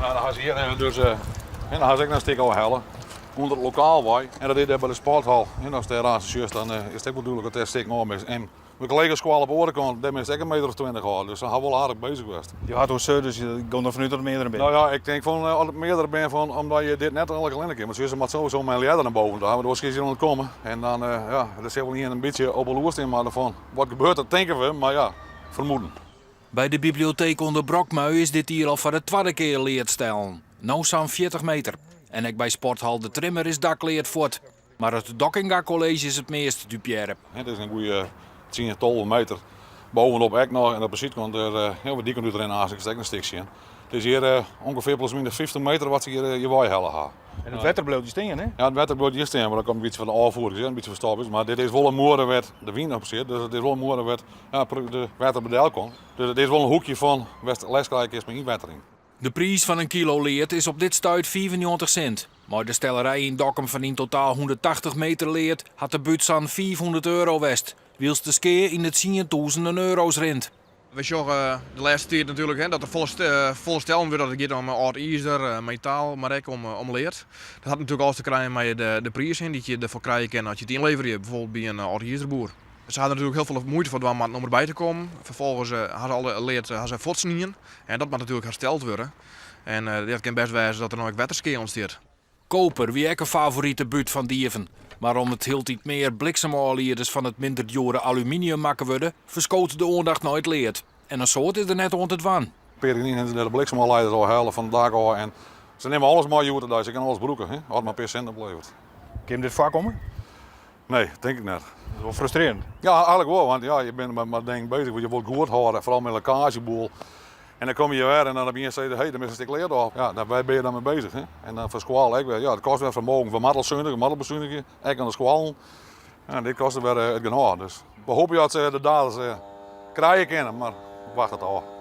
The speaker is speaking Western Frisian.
Nou, dan ha se hjir dus en dan ha se ek noch in stik ôfhelle ûnder it lokaal wei. En dat is dêr by de sporthal. En ast dêr aanst sjochst, dan is it ek wol dúdlik dat dêr stikken ôf is. En de kollegaskoalle op de oare kant, dêr binne se ek in meter of 20 ôf. Dus se ha wol aardich bezich west. Jo ha it oer se, dus je gean derfan út dat it meardere binne. Nou ja, ik tink fan as it meardere binne fan omdat je dit net allinne kinne. Want se moat sowieso mei in ljedder nei boven ta, want oars kinne se net komme. En dan ja, der sil wol ien in bytsje op 'e loer stean moatte fan wat gebeurt der, tinke we, mar ja, fermoeden. By de biblioteek oan de Brokmui is dit jier al foar de twadde kear lead stellen. No sa'n 40 meter. En ek by sporthal De Trimmer is daklead fuort. Mar it Dockinga College is it meast dupearre. It is in goede 10, 12 meter bovenop ek noch en op de sydkant der, ja, dy kant útrinne aanst ek in stik sjen. It is hjir ûngefear plus minus 50 meter wat se hjir hjir weihelle ha. En it wetter bliuwt hjir stean, hè? Ja, it wetter bliuwt hjir stean, mar dat komt in bytsje fan de ôfvoerings, in bytsje ferstoppe is. Mar dit is wol in muorre wêr't de wyn op sit, dus it is wol in muorre wêr't ja, de wetter by del komt. Dus it is wol in hoekje fan wêr'tst lêst krije kinst mei ynwettering. De priis fan in kilo lead is op dit stuit 95 sint. Mei de stellerij yn Dokkum fan yn totaal 180 meter lead hat de bút sa'n 500 euro west, wylst de skea yn de tsientûzenen euro's rint. We sjogge de lêste tiid natuerlik hè, dat der folle, folle stellen wurdt dat it giet om âld izer, metaal, mar ek om, om lead. Dat hat natuerlik alles te krijen mei de, de priis hè, dy't je derfoar krije kinne as je it ynleverje, bijvoorbeeld by in âld izerboer. Se ha der natuerlik hiel folle muoite foar dwaan moatten om derby te kommen. Ferfolgens ha se alle lead ha se fuortsnien en dat moat natuerlik hersteld wurde. En it kin bêst wêze dat der no ek wetterskea ûntstiet. Koper wie ek in favorite bút fan dieven. Mar om't hieltyd mear bliksemôflieders fan it minder djoere aluminium makke wurde, ferskoot de oandacht nei it lead. En in soad is der net oan te dwaan. In pear jier lyn hawwe se dêr de bliksemôflieders ôfhelle fan it dak ôf en se nimme alles mei hjoed-de-dei. Se kinne alles brûke, hè, as it mar in pear sint opleveret. Kin dit foarkomme? Nee, tink ik net. Dat is wol frustrearjend. Ja, eigentlik wol, want ja, je binne mei dingen bezich, want je wolst goed hâlde, foaral mei lekkaazjeboel. En dan komme je wer en dan opiens sizze, hé, der mist in stik lead ôf. Ja, dêr binne je dan mei bezich. Hè? En dan foar skoalle ek wer, ja, it kostet wer fermogen. We moatte al sunige, we moatte al besunigje, ek oan de skoallen. Ja, dit kostet wer it genôch. Dus we hoopje dat se de daders krije kinne, mar wachtsje it ôf.